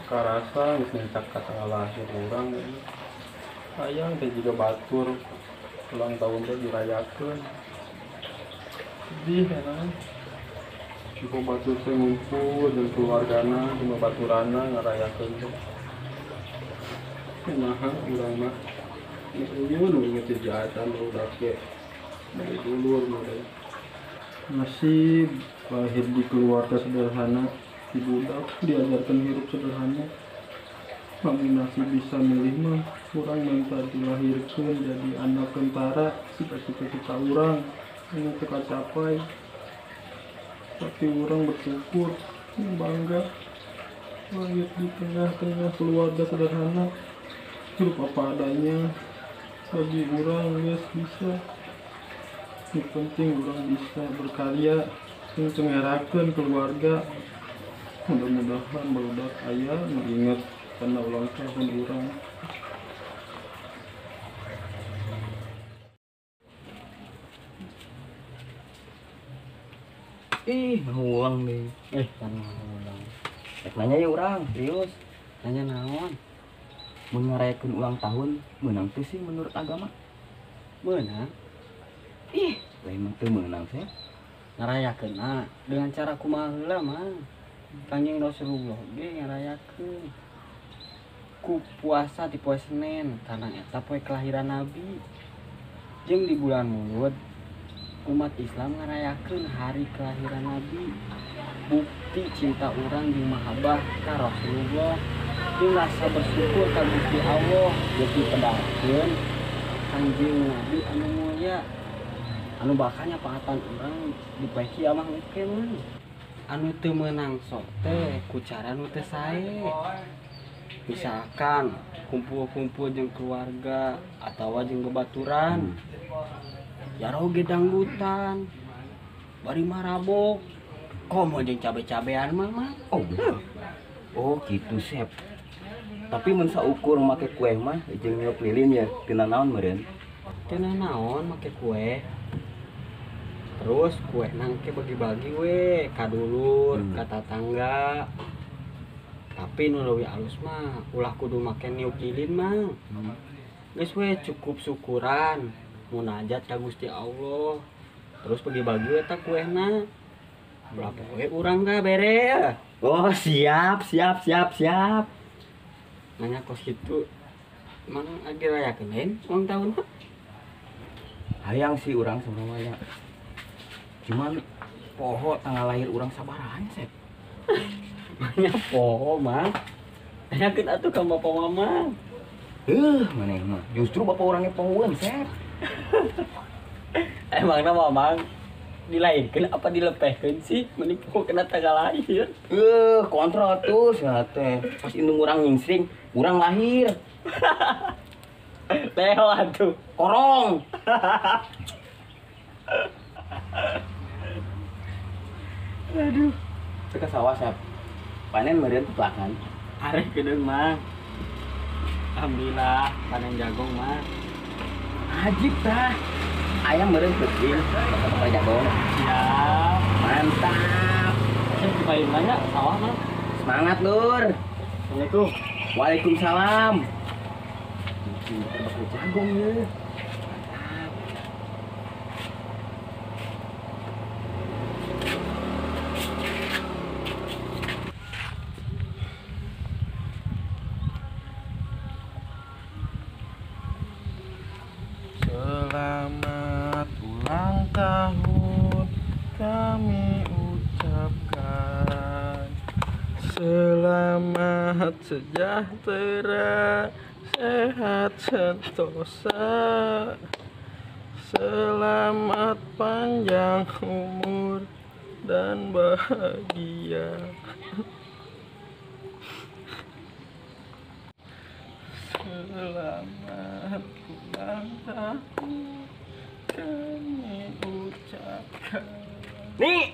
Karasa geus nincak ka tanggal lahir urang ini. Hayang teh jiga batur ulang tahun teh dirayakeun. Sedih enak. Jiga batur teh ngumpul jeung keluargana, jeung baturana ngarayakeun teh. Kumaha urang mah. Ini nu inget kejahatan barudak ge. Dari dulur mah. Nasib lahir di keluarga sederhana, dibudak diajarkan hidup sederhana. Lamun nasib bisa milih mah, urang minta dilahirkan jadi anak tentara, cita-cita urang ini teu kacapai. Tapi urang bersyukur, bangga lahir di tengah-tengah keluarga sederhana, hidup apa adanya. Bagi urang geus bisa. Yang penting urang bisa berkarya, ngerakeun keluarga. Mudah-mudahan barudak aya nu inget karena ulang tahun urang. Ih, ngulang deh. Kan ngulang. Rek nanya ya urang, serius. Nanya naon? Mun ngarayakeun ulang tahun, meunang teu sih menurut agama? Meunang. Ih, lain mah teu meunang sih. Ngarayakeun dengan cara kumaha heula mah. Kanjeng Rasulullah ge ngarayakeun ku puasa di poe Senin karena eta poe kelahiran Nabi. Jeung di bulan Mulud umat Islam ngarayakeun hari kelahiran Nabi. Bukti cinta urang jeung mahabbah ka Rasulullah jeung rasa bersyukur ka Gusti Allah geus dipedarkeun Kanjeng Nabi anu mulia anu bakal nyapaatan urang di poe kiamah engke mah. Anu teu meunang sok teh ku cara nu teu sae. Misalkan kumpul-kumpul jeung keluarga atawa jeung babaturan. Jaroge dangdutan. Bari marabok. Komo jeung cabe-cabean mah mah. Oh, oh gitu Sep. Tapi mun saukur make kue mah jeung niup lilin ya tina naon meureun? Tina naon make kue? Terus kue nangke bagi-bagi we ka dulur, ka tatangga. Tapi nu leuwih alus mah ulah kudu make niup lilin mah. Geus we cukup syukuran, munajat ka Gusti Allah. Terus bagi-bagi we ta kuehna. Ulah poe urang ga bere. Oh, siap, siap, siap, siap. Nanya kos kitu mang agi rayakeun lain ulang tahun mah? Hayang sih urang sebenarnya. Cuman poho tanggal lahir urang sabaraha Sep. Manya poho mah. Tanyakeun atuh ka bapak mama. Maneh mah. Justru bapak urangnya pohoeun Sep. Emangna mamang dilahirkeun apa dilepehkeun sih? Meni poho kena tanggal lahir. Kontrol atuh sia teh. Pas indung urang nyingsring, urang lahir. Leo atuh. Korong. Aduh, teu ka sawah Sep. Panen meureun pelakan. Arek geudeung mah. Alhamdulillah panen jagung mah. Ajib tah. Ayam meureun peuting, bakal jagung. Siap. Mantap. Sep dipain banyak sawah mah. Semangat, Lur. Assalamualaikum. Waalaikumsalam. Bakal jagung ye. Selamat ulang tahun kami ucapkan. Selamat sejahtera, sehat sentosa. Selamat panjang umur dan bahagia. Selamat ulang tahun kami ucapkan. Nih.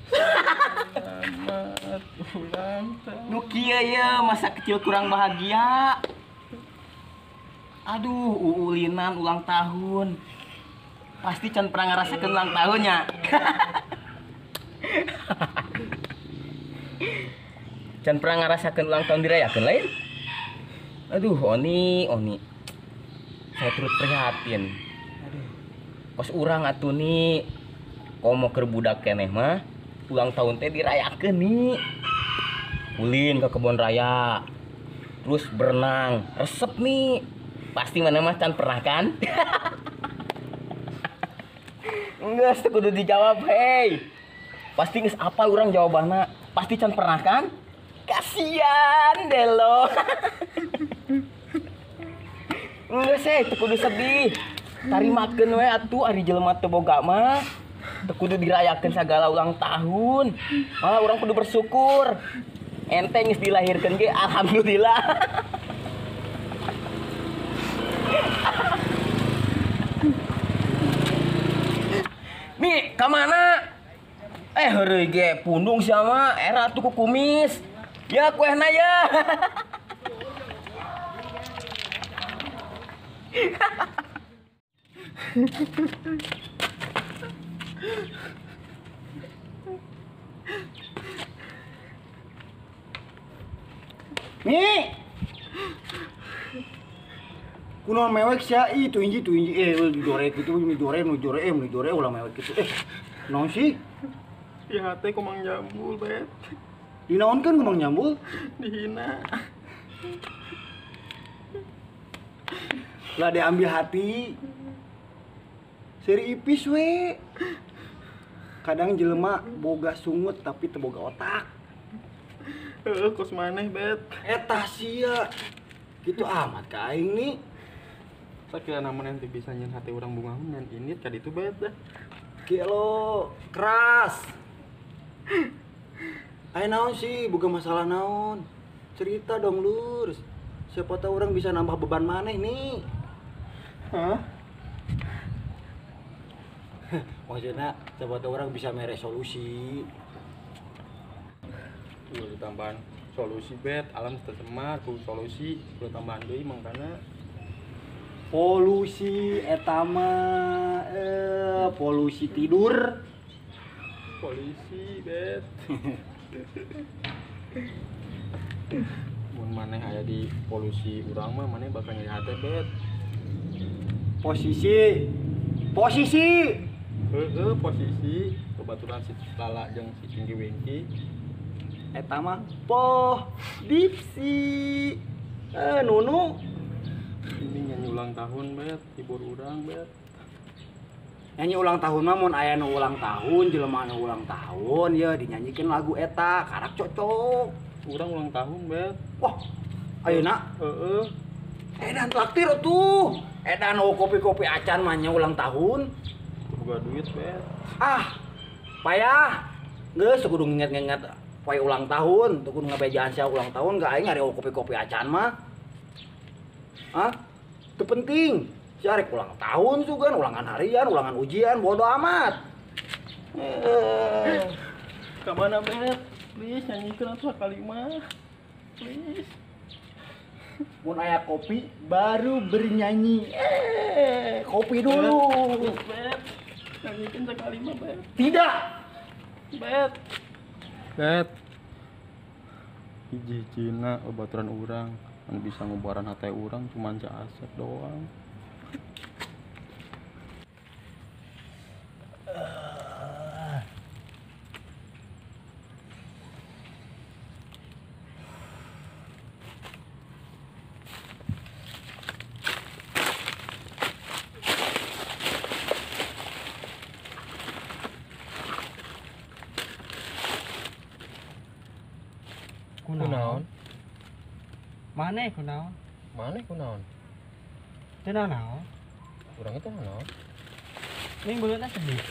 Selamat ulang tahun. Nu kieu ye masa kecil kurang bahagia. Aduh, uulinan ulang tahun. Pasti can pernah ngerasakeun ulang tahunnya. Can pernah ngarasakeun ulang tahun dirayakeun lain? Aduh, Oni, Oni. Saya turut prihatin. Aduh. Kos urang atuh nih. Komo keur budak keneh mah ulang tahun teh dirayakeun nih. Ulin ke kebun raya. Terus berenang, resep nih. Pasti mana mah can pernah kan? Enggak, kudu dijawab, hei. Pasti geus apal urang jawabanna. Pasti can pernah kan? Kasian deh lo. Enggak sih, teu kudu sedih. Tarimakeun we atuh ari jelema teu boga mah. Teu kudu dirayakeun sagala ulang tahun. Malah urang kudu bersyukur. Ente geus dilahirkeun ge alhamdulillah. Nih, ka mana? Heureuy ge pundung sia mah, era atuh ku kumis. Ya kuehna ya. Mi. Kunaon mewek sia ih tuh inji dore kitu nu dore nu jore nu jore ulah mewek kitu. Naon sih? Ya hate ku Mang Jambul, Bet. Dinaonkeun ku Mang Jambul? Dihina. Lah diambil hati. Seri ipis we. Kadang jelema boga sungut tapi teu boga otak. Heeh, kos maneh, Bet. Eta sia. Kitu amat ka aing nih. Sakira namun ente bisa nyen hati urang bunga nyen init ka ditu, Bet. Kieu keras. Ayo naon sih, bukan masalah naon. Cerita dong, Lur. Siapa tahu orang bisa nambah beban maneh nih. Hah? Maksudnya siapa tahu orang bisa mere solusi. Kudu tambahan solusi, Bet. Alam tercemar, kudu solusi, kudu tambahan deui mangkana. Polusi eta mah polusi tidur. Polisi, Bet. Mun maneh aya di polusi urang mah maneh bakal nyeri hate, Bet. Posisi. Posisi. Heeh, posisi babaturan si Lala jeung si Tinggi Wingki. Eta mah poh dipsi. Nunu ini nyanyi ulang tahun, Bet, hibur urang, Bet. Nyanyi ulang tahun mah mun aya nu ulang tahun, jelema nu ulang tahun ya dinyanyikeun lagu eta, karak cocok. Urang ulang tahun, Bet. Wah, ayeuna? Heeh. Edan traktir tuh. Edan kopi-kopi acan mah nya ulang tahun. Boga duit, Bet. Ah, payah. Geus kudu nginget-nginget poe ulang tahun, tuh kudu ngabejaan sia ulang tahun gak aing ari kopi-kopi acan mah. Hah? Itu penting. Si arek ulang tahun sugan, ulangan harian, ulangan ujian, bodo amat. Ka mana, Bet? Please nyanyikeun atuh sakali mah. Please. Mun aya kopi baru bernyanyi. Kopi dulu. Bet. Nyanyikeun sakali mah, Bet. Tidak. Bet. Bet. Hiji-hijina babaturan urang anu bisa ngubaran hate urang cuman si Asep doang. Kunaon? Maneh kunaon? Maneh kunaon? Teu naon? Urang itu naon? Ning beungeutna sedih.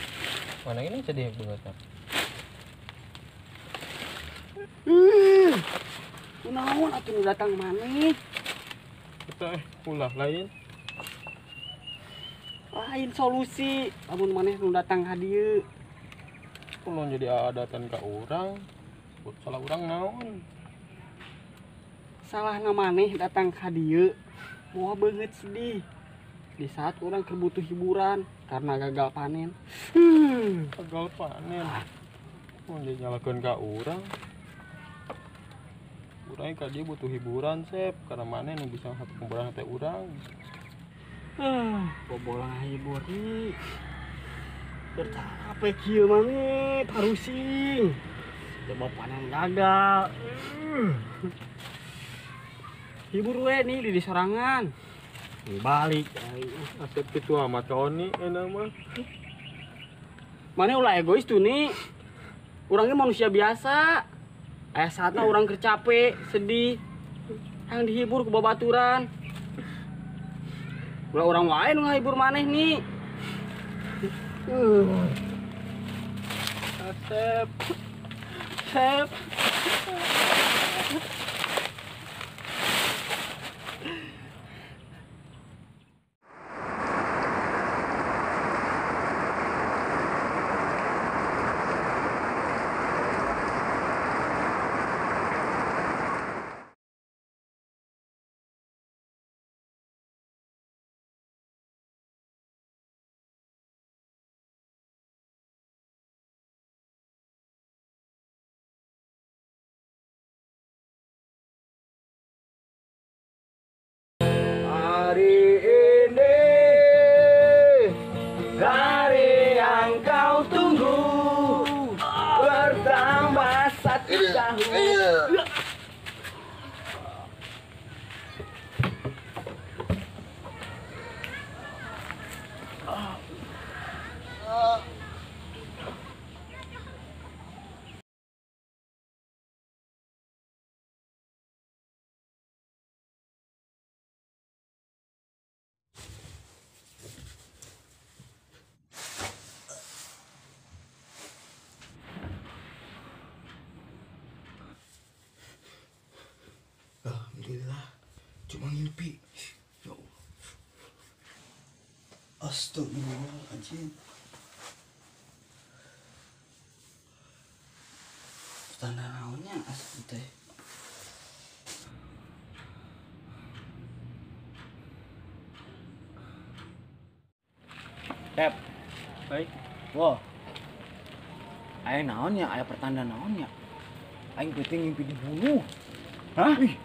Mana ini sedih beungeutna? Kunaon atuh nu datang maneh? Eta ulah lain. Lain solusi lamun maneh nu datang ka dieu. Kunaon jadi aadatan ka urang? Salah urang naon? Salahna maneh datang ka dieu moal beungeut sedih. Di saat orang keur butuh hiburan karena gagal panen. Gagal panen. Mun jadi nyalakeun ka urang. Urang ka dia butuh hiburan, Sep. Karena maneh nu bisa satu kumpulan hate urang. Bobolang hibur nih. Bercapek kieu maneh, parusing. Coba panen gagal. Hibur we nih di sorangan. Balik. Asep kitu amat ka Oni enak mah. Maneh ulah egois tuh nih. Urangnya manusia biasa. Aya saatna urang keur capek, sedih. Yang dihibur ku babaturan. Ulah urang wae nu ngahibur maneh nih. Asep. Sep. Hari ini hari yang kau tunggu bertambah satu tahun. Alhamdulillah, cuma ngimpi. Ya Allah. Astagfirullahaladzim. Tanda naonnya asli teh. Tep. Baik. Wah. Aya naonnya, aya pertanda naonnya. Aing penting ngimpi dibunuh. Hah? Ih.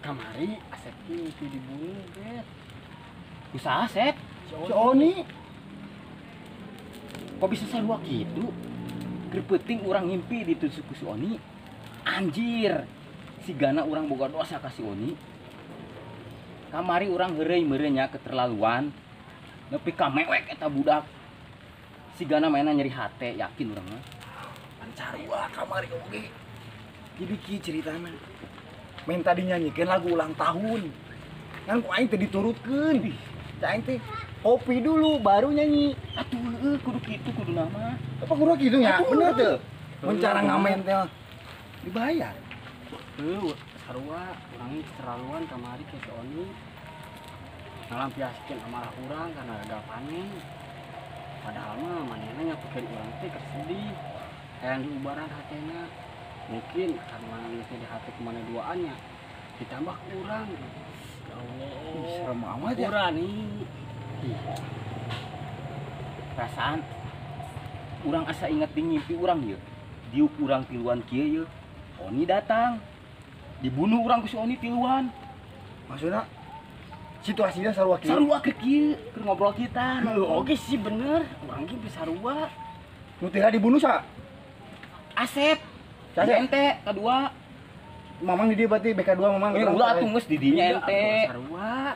Kamari Asep mimpi dibunuh, Bet. Usaha, Sep. Si Oni. Kok bisa sarua kitu? Keur peuting urang ngimpi ditusuk ku si Oni. Anjir. Sigana urang boga dosa ka si Oni. Kamari urang heureuy meureun nya keterlaluan. Nepi ka mewek eta budak. Sigana mainna nyeri hate, yakin urang mah. Pan sarua kamari oge. Jadi kieu ceritana. Minta dinyanyikan lagu ulang tahun. Kan ku aing teh diturutkeun. Cai aing teh kopi dulu baru nyanyi. Atuh heueuh kudu kitu kudu nama. Apa kudu kitu nya? Bener teu? Mun cara ngamen teh dibayar. Heueuh, sarua urang keterlaluan kamari ke si Oni. Ngalampiaskeun amarah urang karena gagal panen. Padahal mah manehna nyakukeun urang teh keur sedih. Hayang diubaran hatena. Mungkin karena geus di hati kemana duaannya ditambah kurang. Ya Allah, serem amat ya. Kurang nih. Perasaan urang asa inget di ngimpi urang ye. Diuk urang tiluan kieu ye. Oni datang. Dibunuh urang ku si Oni tiluan. Maksudna situasinya sarua kieu. Sarua keur kieu, keur ngobrol kita. Oke sih bener, urang ge bisa sarua. Nu teh dibunuh sa? Asep. Cari ente kedua. Mamang di dia berarti BK2 mamang. Ulah atuh geus di dinya ente. Sarua.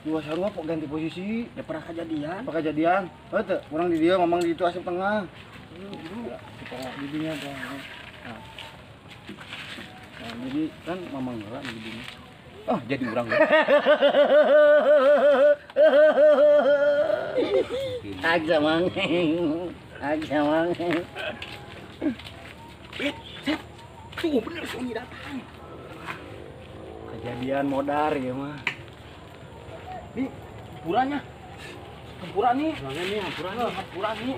Dua sarua kok ganti posisi. Ya pernah kejadian. Pernah kejadian. Heuh teu, urang di dia mamang di itu Asep tengah. Di dinya teh. Nah, jadi kan mamang heula di dinya. Oh, jadi urang. Aja mang. Aja mang. Sep. Tuh bener si Oni datang. Kejadian modar ya mah. Nih, hampuranya. Hampura nih. Hampura nih, hampura nih. Hampura nih.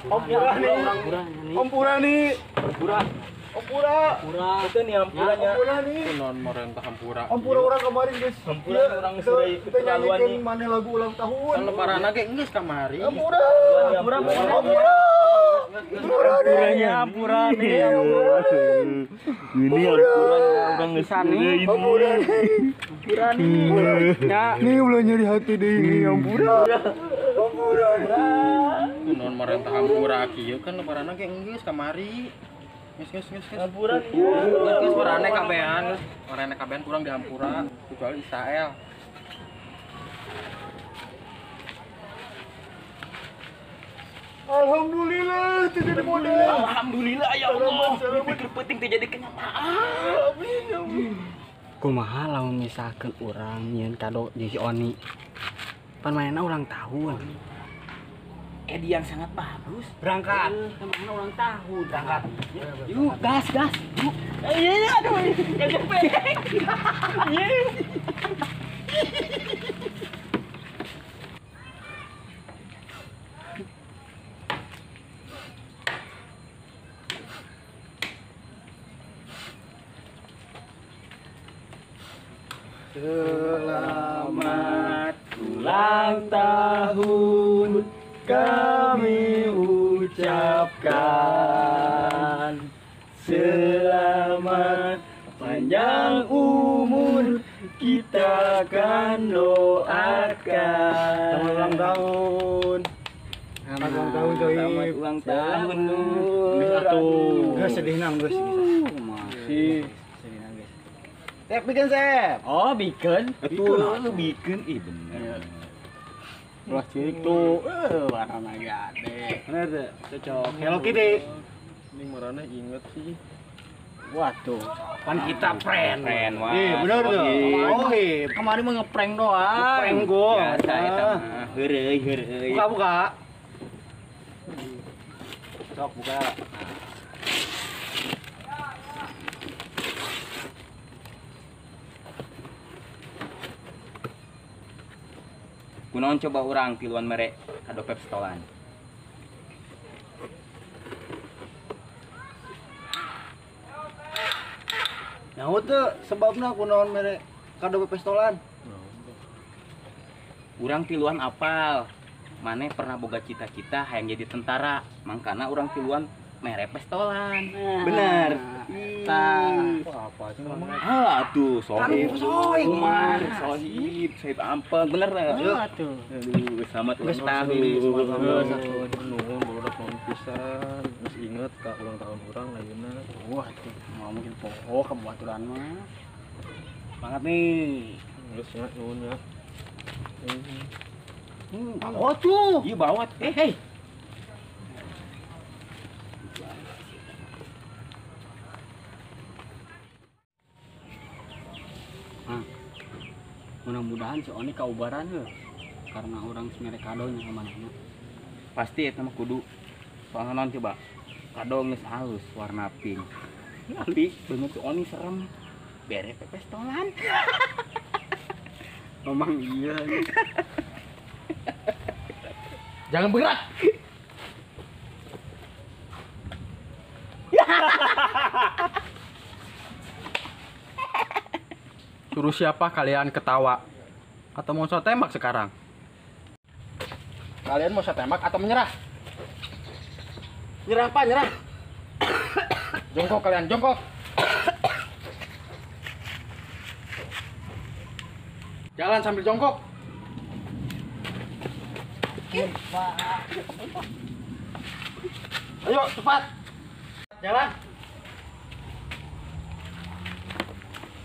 Hampura nih. Hampura nih. Hampura. Hampura. Hampura. Itu nih hampuranya. Hampura nih. Non merentah hampura. Hampura orang kemarin guys. Hampura orang sudah kita nyanyikan mana lagu ulang tahun. Kan lebaran ge geus kamari. Hampura. Hampura. Hampura. Ampura nih. Ini ampura urang geus ini. Ampura nih. Nih ulah nyeri hati deui ampura. Ampura. Kunaon marentah ampura kieu kan lebaranna ge geus kamari. Geus. Ampura. Geus marane kabehan, geus marane kabehan kurang dihampura kecuali Israel. Alhamdulillah tidak modal. Alhamdulillah ya Allah. Pikir penting terjadi kenyataan. Amin ya Allah. Kumaha lamun misalkeun urang nyieun kado jeung si Oni. Pan manehna ulang tahun. Edi yang sangat bagus. Berangkat. Manehna ulang tahun. Berangkat. Yuk, gas. Yuk. Iya, aduh, enggak nyampe. Iya. Selamat ulang tahun kami ucapkan. Selamat panjang umur kita akan doakan. Selamat ulang tahun. Selamat ulang tahun Coy. Selamat ulang tahun. Geus sedih nang geus. Masih. Sep bikin Sep. Oh, bikin. Betul, lu bikin. Ih, bener. Ulah cilik tuh. Warna gade. Bener tuh, cocok. Hello Kitty. Ini marana inget sih. Waduh, pan kita prank. Wah. Iya, bener tuh. Oh, kemarin mah ngeprank doang. Ngeprank gua. Biasa eta mah. Heureuy, heureuy. Buka. Sok buka. Kunaon coba urang tiluan mere kado pestolan. Nyaho teu sebabna kunaon mere kado pestolan? Urang tiluan apal. Maneh pernah boga cita-cita hayang jadi tentara, mangkana urang tiluan mere pestolan. Bener. Tah. Apa sih ngomong? Ah, atuh sohib. Umar, sohib, sohib ampeng, bener lah. Atuh. Aduh, selamat ulang tahun. Nuhun barudak nuhun pisan. Geus inget ka ulang tahun urang ayeuna. Wah, tuh mau mungkin poho ka baturan mah. Banget nih. Geus nya nuhun ya. Oh tuh. Ieu bawat. Hei. Mudah-mudahan si Oni kaubaran heuh. Karena orang mere kadonya ka manehna. Pasti eta mah kudu. Soalna naon coba? Kado geus halus warna pink. Tapi beungeut si Oni serem. Bere pestolan. Memang iya. Jangan bergerak. Suruh siapa kalian ketawa? Atau mau saya tembak sekarang? Kalian mau saya tembak atau menyerah? Nyerah Pak, nyerah. Jongkok kalian, jongkok. Jalan sambil jongkok. Ayo cepat. Jalan.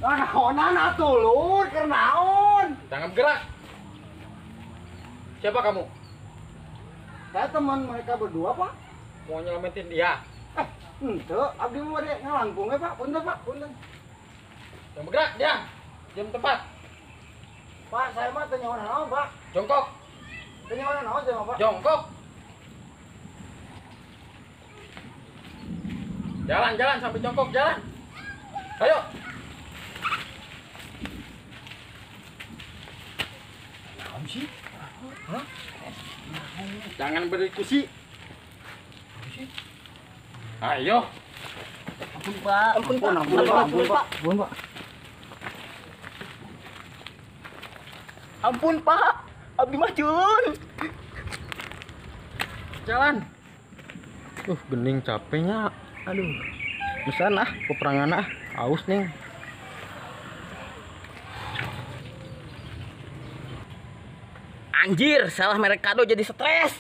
Naonan atuh lur, keur naon? Jangan bergerak. Siapa kamu? Saya teman mereka berdua, Pak. Mau nyelamatin dia? Henteu, abdi mah bade ngalangkung we, Pak. Punten, Pak, punten. Jangan bergerak, diam. Diam tempat. Pak, saya mah teu nyaho naon, Pak. Jongkok. Teu nyaho naon saya mah, Pak. Jongkok. Jalan, jalan sampai jongkok, jalan. Ayo. Sih? Hah? Jangan berdiskusi. Ayo. Ampun, Pak. Ampun, Pak. Ampun, Pak. Ampun, Pak. Ampun, Pak. Ampun, Pak. Abdi mah culun. Jalan. Gening capeknya. Aduh. Pesan ah, peperangan ah, aus nih. Anjir, salah merek kado jadi stres.